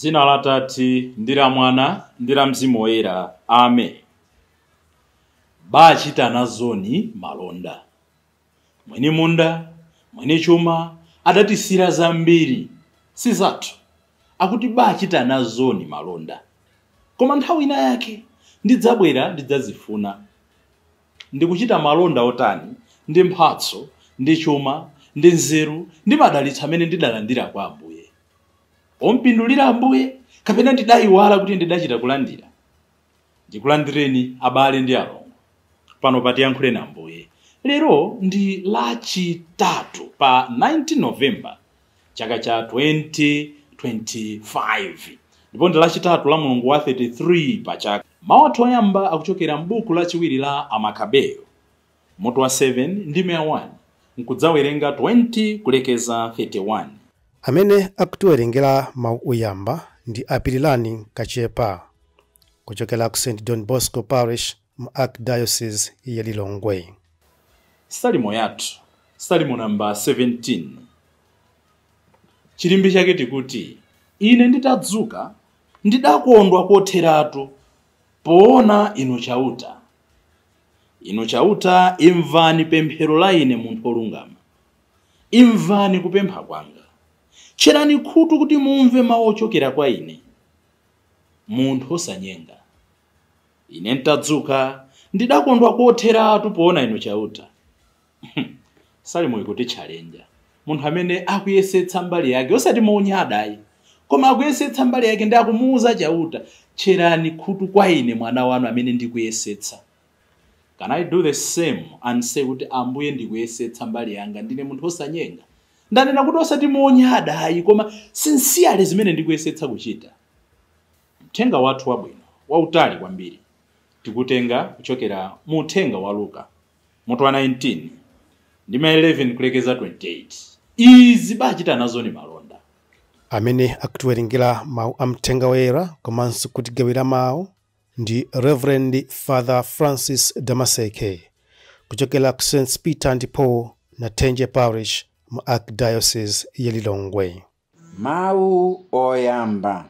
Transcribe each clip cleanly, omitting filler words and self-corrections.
Dzina la Tate ndi la Mwana ndi la Mzimu Woyera. Amen. Bachita nazoni malonda. Mwini munda, mwini chuma, adatisira zambiri, si zathu. Akuti bachita nazoni malonda. Koma nthawi ina yake ndidzabwera ndidzazifuna. Ndikuchita malonda otani ndi mphatso, ndi chuma, ndi nzeru, ndi madalitso amene ndidalandira kwa Ambuye. Ompindulira Ambuye kapena ndidayiwala kuti ndidachita kulandira. Ndikulandireni abale ndi alongo. Pano patiyankhule na Ambuye. Lero ndi lachitatu pa 19 November chaka cha 2025. Ndipo ndi lachitatu la mulungu wa 33 pa chaka. Mawu athu oyamba akuchokera m'buku lachiwiri la Amakabeyo, mutu wa 7 ndi 1, nkudzawerenga 20 kulekeza 31. Amene akutiwerengera mawu oyamba ndi Apirilani Kachepa kuchokera ku St. Don Bosco Parish mu Archdiocese ya Lilongwe. Salimo yathu, Salimo namba 17. Chilimbi chake tikuti, ine nditadzuka ndidakondwa kotheratu poona inu Chauta. Inu Chauta, imvani pemphero la ine munthu wolungama. Imvani kupempha kwanga. Tcherani khutu kuti mumve mawu ochokera kwa ine, munthu osanyenga. Ine nditadzuka ndidakondwa kotheratu poona inu Chauta. Salimo ikuti challenge. Munthu amene akuyesetsa mbali yake, osati monyadayi, koma akuyesetsa mbali yake ndi akumuuza Chauta, tcherani khutu kwa ine mwana wanu amene ndikuyesetsa. Can I do the same and say kuti Ambuye ndikuyesetsa mbali yanga, ndine munthu osanyenga? Ndanena kuti osati monyadayi, koma sincerely zimene ndikuyesetsa kuchita. Mthenga wathu wabwino wautali kwambiri tikutenga kuchokera mu uthenga wa Luka mutu wa 19 ndima 11 kulekeza 28. Izi bachita nazoni malonda. Amene akutiwerengera mawu a mthenga woyera komanso kutigawira mawu ndi Reverend Father Francis Damaseke kuchokera ku St. Peter and Paul na Thenje Parish mu Archdiocese ya Lilongwe. Mawu oyamba.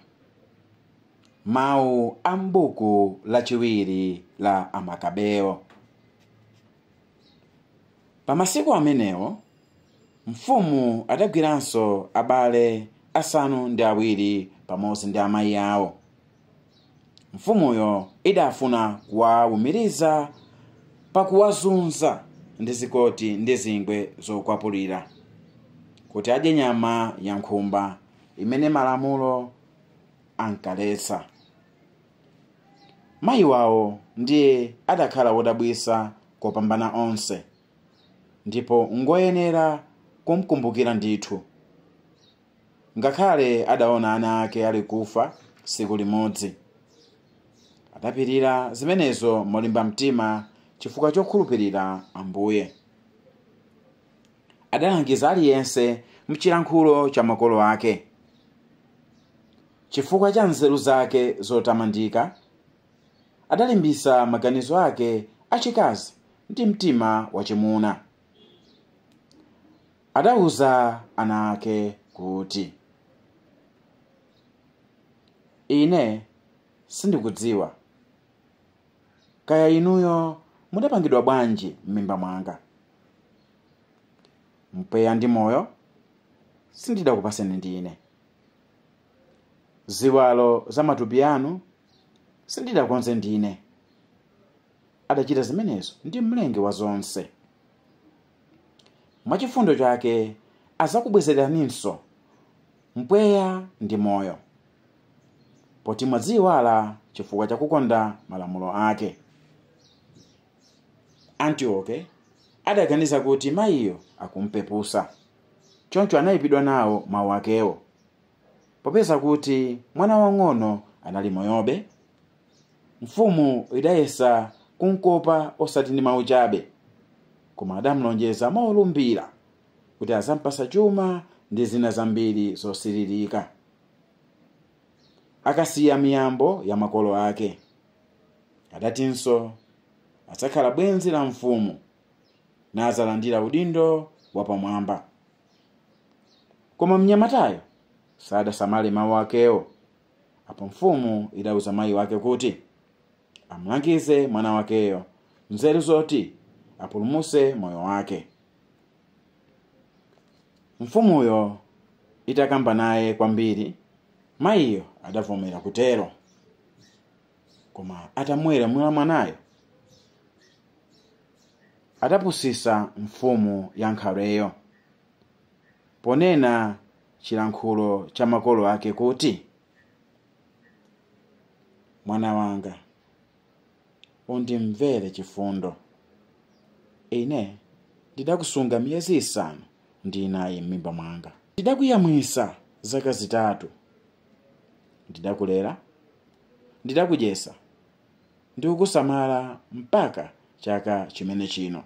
Mawu a m'buku lachiwiri la Amakabeo. Pamasiku amenewo, mfumu adagwiranso abale 7 pamodzi ndi amayi awo. Mfumuyo idafuna kuwawumiriza pakuwazunza ndi zikoti ndi zingwe zokwapulira, kuti adye nyama ya nkhumba imene malamulo ankaletsa. Mayi wawo ndiye adakhala wodabwitsa kopambana onse, ndipo ngoyenera kumkumbukira ndithu, ngakhale adaona ana ake ali kufa tsiku limodzi. Adapirira zimenezo molimba mtima chifukwa chokhulupirira Ambuye. Adalangiza aliyense mchilankhulo cha makolo ake. Chifukwa cha nzeru zake zotamandika, adalimbisa maganizo ake achikazi ndi mtima wachimuna. Adauza ana ake kuti, ine sindikudziwa kaya inuyo mudapangidwa bwanji m'mimba mwanga. Mpweya ndi moyo sindidakupaseni ndine. Ziwalo za matupi anu sindidakonze ndine. Adachita zimenezo ndi mlengi wa zonse. Mwachifundo chake azakubwezeraninso mpweya ndi moyo, poti mwadziwala chifukwa chakukonda malamulo ake. Antioke adaganiza kuti mayiyo akumpepusa, choncho anayipidwa nawo mawu akewo. Popeza kuti mwana wang'ono anali moyobe, mfumu idayesa kunkopa osati ndi mawu chabe, koma adamulonjeza molumbira kuti azampasa chuma ndi zina zambiri zosiririka, akasiya miyambo ya makolo ake. Adatinso adzakhala bwenzi la mfumu nazalandira udindo wapamwamba. Koma mnyamatayo sadasamale mawu akewo. Apo mfumu idauza mayi wake kuti amulangize mwana wakeyo nzeru zoti apulumuse moyo wake. Mfumuyo itakamba naye kwambiri, mayiyo adavomera kutero. Koma atamwera mwanayo, adapusisa mfumu ya nkhalweyo ponena chilankhulo cha makolo ake kuti, mwana wanga, undimvere chifundo. Ine ndidakusunga miyezi 9 ndi 4 m'mimba mwanga. Ndidakuyamwisa zaka 3. Ndidakulera, ndidakudyesa, ndikukusamala mpaka chaka chimene chino.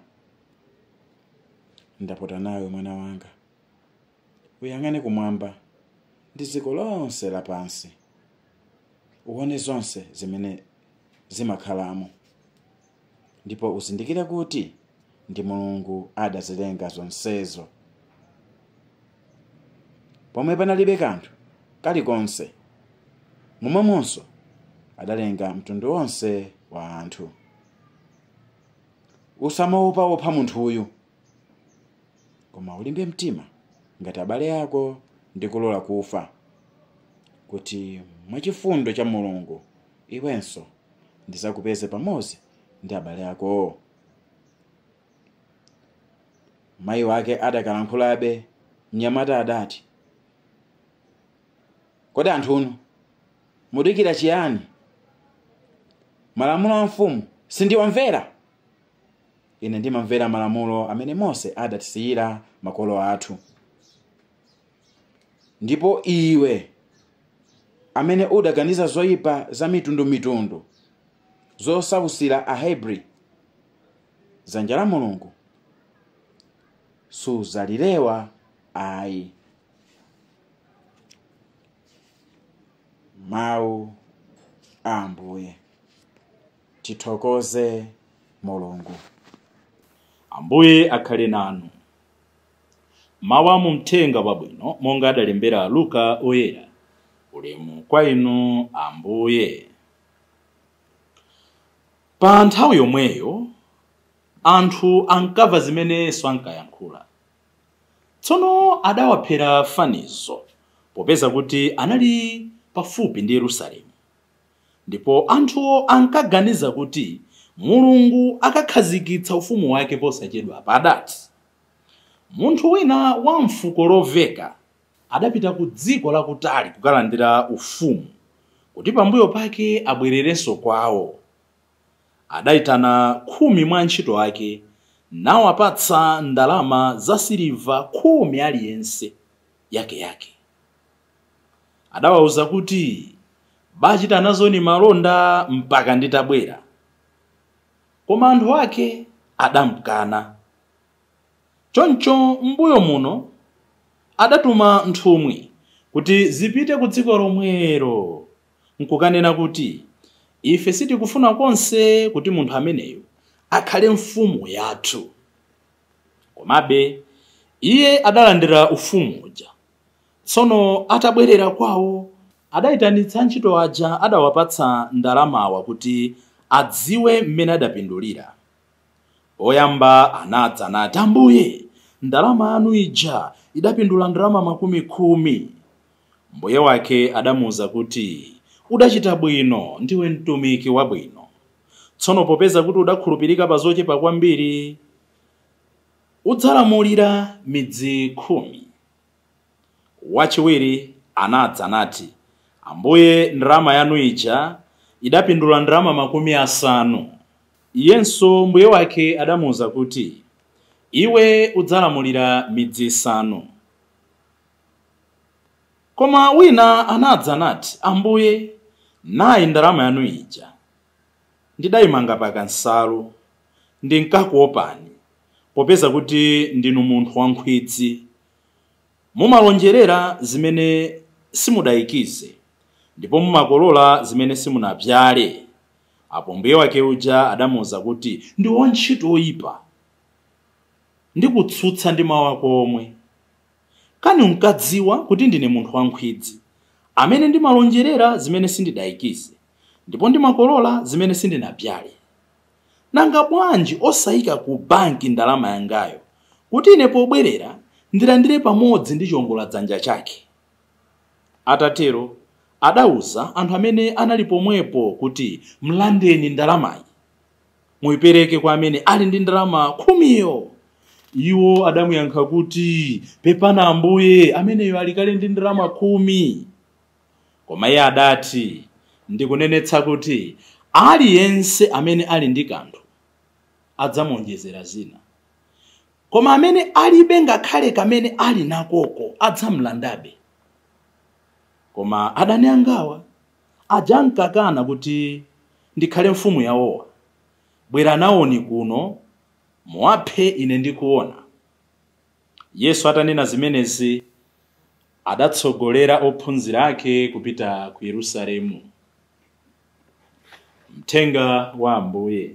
Ndapota nawe mwana wanga, uyang'ane kumwamba ndi dziko lonse lapansi, uone zonse zimene zimakhalamo, ndipo uzindikire kuti ndi Mulungu adazilenga zonsezo. Pomwe panalibe kanthu kalikonse, momwemonso adalenga mtundu wonse wa anthu. Usamaopa munthuyu, koma ulimbe mtima ngati abale ako ndi kulola kufa, kuti mwachifundo cha Mulungu iwenso ndizakupeze pamodzi ndi abale akowo. Mayi wake adakalankhulabe, mnyamata adati, kodi anthunu mudikira chiyani? Malamulo a mfumu sindiwamvera. Ine ndimamvera malamulo amene Mose adatisiyira makolo athu. Ndipo iwe amene udaganiza zoyipa za mitundumitundu zosausira Ahebri, dzanja la Mulungu suzalilewa ayi. Mawu a Ambuye. Tithokoze Mulungu. Ambuye akhale nanu. Mawu a mumthenga wabwino monga adalembera Luka oyera. Ulemu kwa inu Ambuye. Pa nthawi yomweyo anthu ankamva zimene Yesu ankayankhula. Tsono adawaphera fanizo, popeza kuti anali pafupi ndi Yerusalemu, ndipo anthuwo ankaganiza kuti Mulungu akakhazikitsa ufumu wake posachedwa. Adati munthu wina wa mfuko loveka adapita ku dziko lakutali kukalandira ufumu, kuti pambuyo pake abwererenso kwawo. Adayitana 10 mwa antchito ake nawapatsa ndalama za siliva 10 aliyense yakeyake. Adawawuza kuti, bachita nazoni malonda mpaka nditabwera. Koma anthu ake adamkana. Choncho mbuyo muno adatuma nthumwi kuti zipite ku dziko lomwelo nkukanena kuti, ife sitikufuna konse kuti munthu ameneyo akhale mfumu yathu. Komabe iye adalandira ufumu uja. Tsono atabwerera kwawo, adayitanitsa ntchito aja adawapatsa ndalamawa kuti adziwe mmene adapindulira. Oyamba anadza nati, Ambuye, ndalama yanu ija idapindula ndalama 10. Mbuye wake adamuwuza kuti, udachita bwino, ndiwe mtumiki wabwino. Tsono popeza kuti udakhulupirika pa zochepa kwambiri, udzalamulira midzi 10. Wachiwiri anadza nati, Ambuye, ndalama yanu ija idapindula ndalama 50. Iyenso mbuye wake adamuwuza kuti, iwe udzalamulira midzi 5. Koma wina anadza nati, Ambuye, nayi ndalama yanu ija ndidayimanga pakansalu, ndinkakuopani, popeza kuti ndinu munthu wankhwidzi. Mumalonjerera zimene simudayikize, ndipo mumakolola zimene simunabyale. Apo mbuye wake uja adamuwuza kuti, ndi wantchito oyipa, ndikutsutsa ndi mawu ako omwe. Kani unkadziwa kuti ndine munthu wankhwidzi, Amene ndimalonjerera zimene sindidayikise, ndipo ndimakolola zimene sindinabyale. Nanga bwanji osayika ku banki ndalama yangayo, kuti ine pobwerera ndilandire pamodzi ndi chiwongoladzanja chake? Atatero adauza anthu amene anali pomwepo kuti, mlandeni ndalamayi, muyipereke kwa amene ali ndi ndalama 10. Iwo adamuyankha kuti, pepana Ambuye, ameneyo ali kale ndi ndalama 10. Koma iye adati, ndikunenetsa kuti aliyense amene ali ndi kanthu adzamuonjezera zina, koma amene alibe ngakhale kamene ali nakoko adzamlandabe. Koma adani angawa aja ankakana kuti ndikhale mfumu yawowa, bwera nawoni kuno muwaphe ine ndikuona. Yesu atanena zimenezi adatsogolera ophunzira ake kupita ku Yerusalemu. Mthenga wa Ambuye.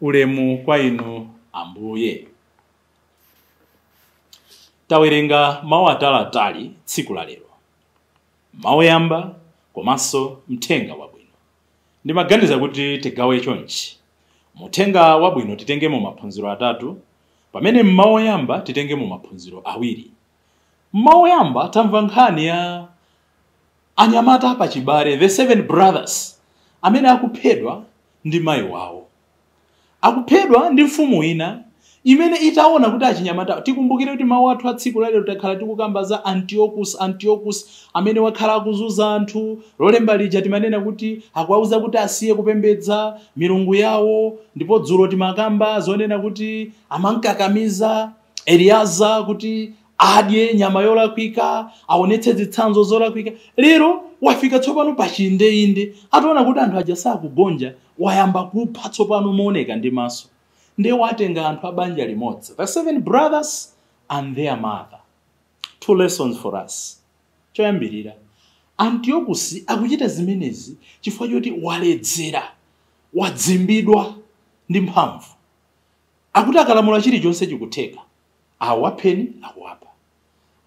Ulemu kwa inu Ambuye. Tawerenga mawu ataliatali tsiku la lero, mawu oyamba komanso mthenga wabwino. Ndimaganiza kuti tigawe chonchi. Muthenga wabwino titengemo maphunziro 3, pamene mmawu oyamba titengemo maphunziro 2. Mmawu oyamba tamva nkhani ya anyamata pachibale, the 7 brothers, amene akuphedwa ndi mayi wawo. Akuphedwa ndi mfumu ina imene itaona kuti achinyamata. Tikumbukire kuti mawu athu a tsiku lalero takhala tikukamba za Antiochus amene wakhala akuzunza anthu. Lolemba lija timanena kuti akuwauza kuti asiye kupembedza milungu yawo, ndipo dzulo timakamba zonena kuti amankakamiza Eliyaza kuti adye nyama yolakwika, aonetse zitsanzo zolakwika. Lero wafika tsopano pa chindeinde, ataona kuti anthu aja sakugonja, wayamba kupha tsopano mooneka ndi maso. Ndiye watenga anthu a banja limodzi, the 7 brothers and their mother. 2 lessons for us. Choyambirira, Antiochus akuchita zimenezi chifukwa choti waledzera, wadzimbidwa ndi mphamvu. Akuti akalamula chilichonse chikutheka. Awapheni akuwapha,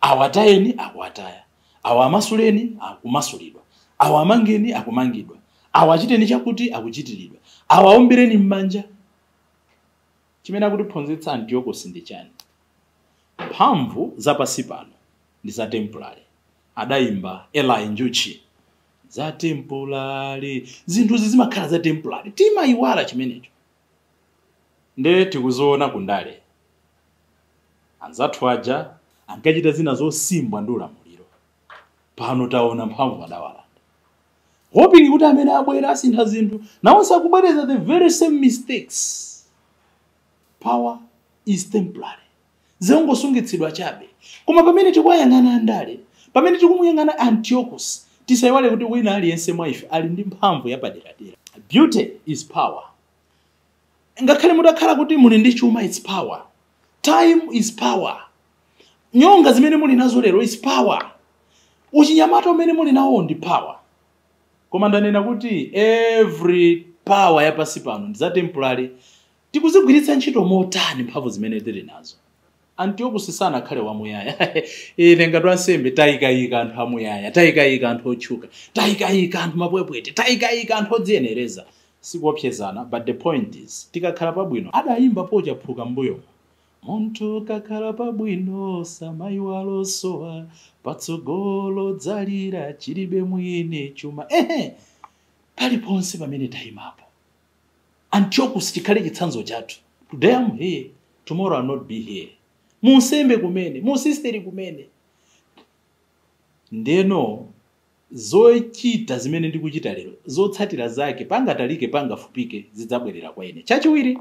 awatayeni akuwataya, awamasuleni akumasulidwa, awamangeni akumangidwa, awachiteni chakuti akuchitiridwa, awaombereni m'manja. Chimene akutiphunzitsa Antiochus ndi chani? Mphamvu zapasi pano ndi za temporary. Adayimba Eli Njuchi, za temporary. Zinthuzi zimakhala za temporary, timayiwala chimenecho. Nde tikuzoona kundale, anzathu aja ankachita zina zosimbwa ndi ulamuliro. Pano taona mphamvu adawalanda, hoping kuti amene abwera asintha zinthu, nawonso akubwereza the very same mistakes. Power is temporary, zingosungitsidwa chabe. Koma pamene tikuwayang'ana andale, pamene tikumuyang'ana Antiochus, tisayiwale kuti wina aliyense mwa ife ali ndi mphamvu yapaderadera. Beauty is power. Ngakhale mutakhala kuti muli ndi chuma, it's power. Time is power. Nyonga zimene muli nazo lero is power. Uchinyamata umene muli nawo ndi power. Koma ndanena kuti every power yapasi pano ndi za temporary. Tikuzigwiritsa ntchito motani mphamvu zimene tili nazo? Antiochus sanakhale wamuyaya. Ine ngati wansembe tayikayika anthu amuyaya, tayikayika anthu otchuka, tayikayika anthu mapwepwete, tayikayika anthu odziyenereza. Sikuopsezana, but the point is, tikakhala pabwino, adayimba pochaphuka mbuyomo, munthu kakhala pabwino samayiwalosowa, patsogolo dzalira chilibe mwini chuma. Ehe, paliponse pamene tayimapo, Antiochus chikhale chitsanzo chathu. Today I'm here, tomorrow I'll not be here. Munsembe kumene, musisteri kumene, ndeno zochita zimene ndikuchita lero, zotsatira zake pangatalike pangafupike zidzabwerera kwa ine. Chachiwiri,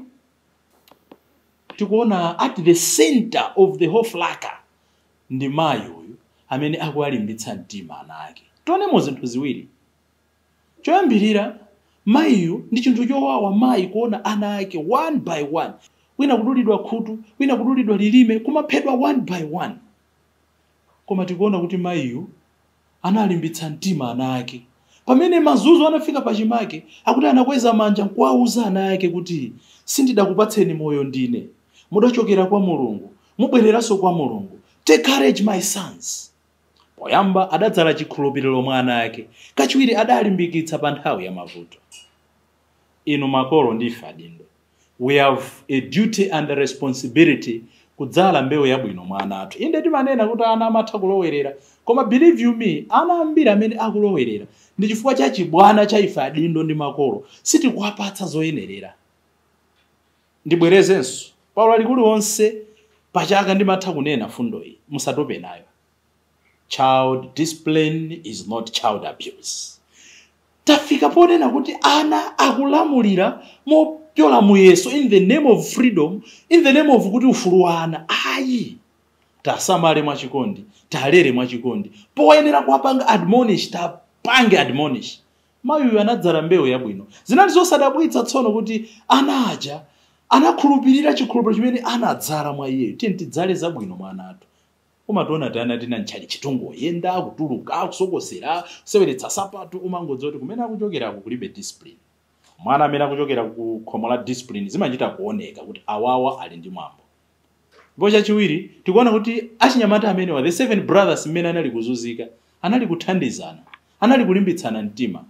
tikuona at the center of the whole fracas ndi mayi uyu amene akuwalimbitsa mtima ana ake. Tionemo zinthu ziwiri. Choyambirira, mayiyu ndi chinthu chowawa mayi kuona ana ake one by one, wina kudulidwa khutu, wina kudulidwa lilime, kumaphedwa one by one. Koma tikuona kuti mayiyu analimbitsa mtima ana ake. Pamene mazunzo anafika pachimake, akuti anakweza manja nkuwauza ana ake kuti, sindidakupatseni moyo ndine, mudachokera kwa Mulungu, mubwereranso kwa Mulungu. Take courage, my sons. Poyamba adadzala chikhulupiriro mwa ana ake, kachiwiri adalimbikitsa pa nthawi ya mavuto. Inu makolo ndife adindo, we have a duty and a responsibility kudzala mbewu yabwino mwa ana athu. Inde timanena kuti ana amatha kulowerera, koma believe you me, ana ambiri amene akulowerera ndi chifukwa cha chibwana cha ife adindo ndi makolo, sitikuwapatsa zoyenerera. Ndibwerezenso, paulo alikuli onse pachaka ndimatha kunena fundo iyi, musatope nayo. Child discipline is not child abuse. Tafika ponena kuti ana akulamulira mopyola muyeso in the name of freedom, in the name of kuti ufulu wa ana. Ayi, tasamale mwachikondi, talere mwachikondi, poyenera kuwapanga admonish, tapange admonish. Mayiyu anadzala mbewu yabwino. Zinali zosadabwitsa tsono kuti ana aja anakhulupirira chikhulupiriro chimene anadzala mwa iyeyo. Tiye tidzale zabwino mwa ana athu. Umationa tana tina ntchali chitungoyenda, kutuluka, kusokosera, kuseweretsa sapato, umangodziwa kuti kumene akuchokerako kulibe discipline. Mwana amene akuchokera ku khomo la discipline zimachita kuoneka kuti awawa ali ndi mwambo. Ndipo chachiwiri, tikuona kuti achinyamata amenewa, the seven brothers, mmene anali kuzunzika anali kuthandizana, anali kulimbitsana mtima.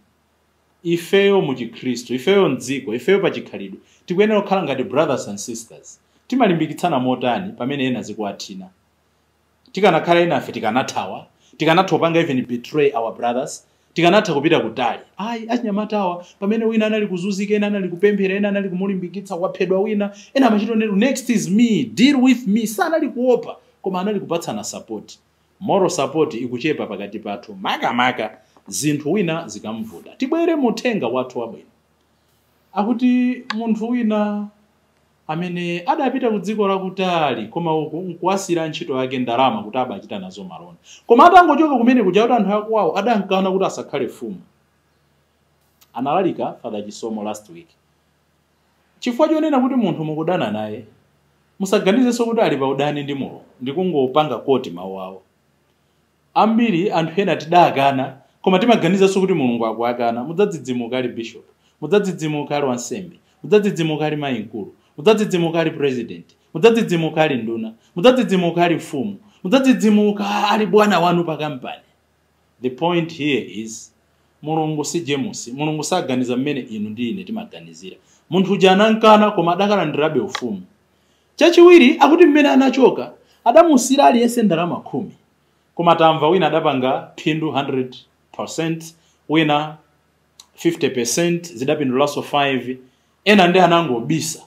Ifeyo mu Chikhristu, ifeyo mdziko, ifeyo pa chikhalidwe, tikuyenera kukhala ngati brothers and sisters. Timalimbikitsana motani pamene ena zikuwathina? Tikanakhala enafe tikanathawa, tikanatha kupanga even betray our brothers, tikanatha kupita kutali. Ayi, achinyamatawa pamene wina anali kuzunzika, ena anali kupemphera, ena anali kumulimbikitsa, waphedwa wina, ena amachita nero, "Next is me, deal with me." Sanali kuopa, koma anali kupatsana support. Moral support ikuchepa pakati pathu, makamaka zinthu wina zikamvuta. Tibwere muthenga wathu wabwino. Akuti munthu wina amene adapita ku dziko lakutali, koma uku nkuwasira ntchito yake ndalama kuti abachita nazo malonda. Koma atangochoka kumene kuja, kuti anthu akwawo adankana kuti asakhale mfumu. Analalika Father Chisomo last week. Chifukwa chonena kuti munthu mukudana naye, musaganizenso kuti ali pa udani ndi Mulungu. Ndikungopanga quote mawu awo. Ambiri anthu ena tidakana, koma timaganizanso kuti Mulungu akuakana. Mudzadzidzimuka ali bishop, mudzadzidzimuka ali wansembe, mudzadzidzimuka ali mayi mkulu, mudzadzidzimuka ali president, mudzadzidzimuka ali nduna, mudzadzidzimuka ali mfumu, mudzadzidzimuka ali bwana wanu pa kampani. The point here is, Mulungu si James. Mulungu saganiza mmene inu ndi ine timaganizira. Munthu uja anankana, koma adakalandirabe ufumu. Chachiwiri, akuti mmene anachoka adamusira aliyense ndalama 10. Koma tamva wina adapanga phindu 100%, wina 50%, zidapindulanso 5, ena ndi anangobisa.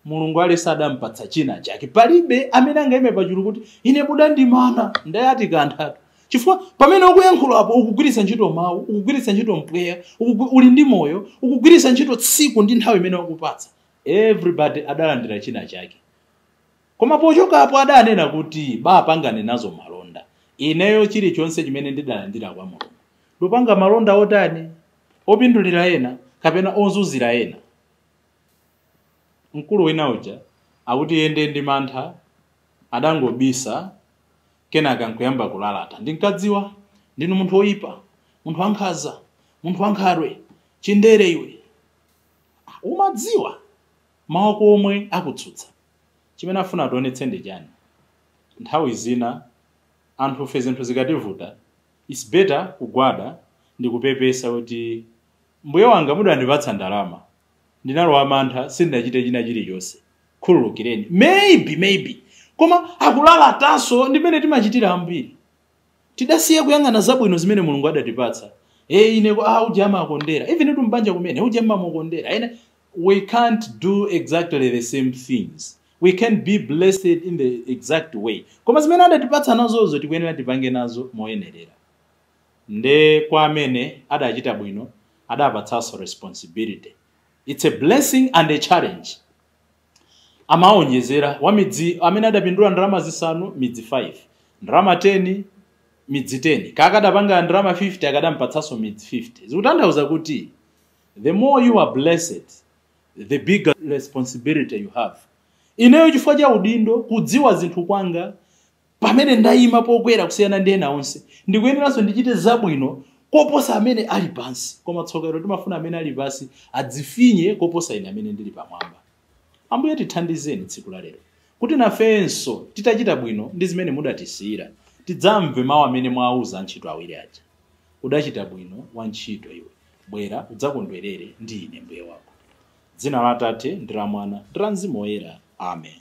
Mulungu aliyense adampatsa china chake. Palibe amene angayime pachulu kuti ine mudandimana ndayati kanthatu, chifukwa pamene ukuyankhulapo ukugwiritsa ntchito mawu, ukugwiritsa ntchito mpweya, uli ndi moyo, ukugwiritsa ntchito tsiku ndi nthawi imene wakupatsa. Everybody adalandira china chake. Koma pochokapo adanena kuti bapangane nazo malonda. Ineyo chilichonse chimene ndidalandira kwa Mulungu, ndupanga malonda otani? Opindulira ena kapena ozunzira ena? Mkulu wina uja akuti yende ndi mantha adangobisa, kenaka nkuyamba kulalata, "Ndinkadziwa ndinu munthu woyipa, munthu wankhanza, munthu wankhalwe, chindere iwe." Ah, umadziwa mawu omwe akutsutsa. Chimene afuna ationetse ndi chani? Nthawi zina anthufe zinthu zikativuta, it's better kugwada ndi kupepesa kuti mbuye wanga, mudandipatsa ndalama, ndinalowa mantha, sindinachite china chilichonse, khululukireni. Maybe, maybe. Koma akulalatanso. Ndimene timachitira ambiri, tidasiya kuyang'ana zabwino zimene Mulungu adatipatsa. E, ine ah, uja amakondera, even tumbanja kumene uja amakondera ene. We can't do exactly the same things, we can't be blessed in the exact way, koma zimene adatipatsa nazozo tikuyenera tipange nazo moyenerera. Nde kwa amene adachita bwino adapatsanso responsibility. It's a blessing and a challenge. Amaonjezera wa midzi amene adapindula ndalama 5, midzi 5, ndalama 10, midzi 10. Kakadapanga ndalama 50, akadampatsanso midzi 50. Zikutanthauza kuti the more you are blessed, the bigger responsibility you have. Ineyo chifukwa cha udindo, kudziwa zinthu kwanga, pamene ndayima pokwera kusiyana ndi ena onse, ndikuyeneranso ndichite zabwino koposa amene ali pansi. Koma tsokero timafuna amene ali pansi adzifinye koposa ine amene ndili pamwamba. Ambuye tithandizeni tsiku la lero kuti nafenso titachita bwino ndi zimene mudatisiyira, Tidzamve mawu amene mwauza antchito awiri aja. Udachita bwino wantchito iwe, bwera udzakondwerere ndi ine mbuye wako. Dzina la Atate ndi la Mwana ndi la Mzimu Woyera. Amen.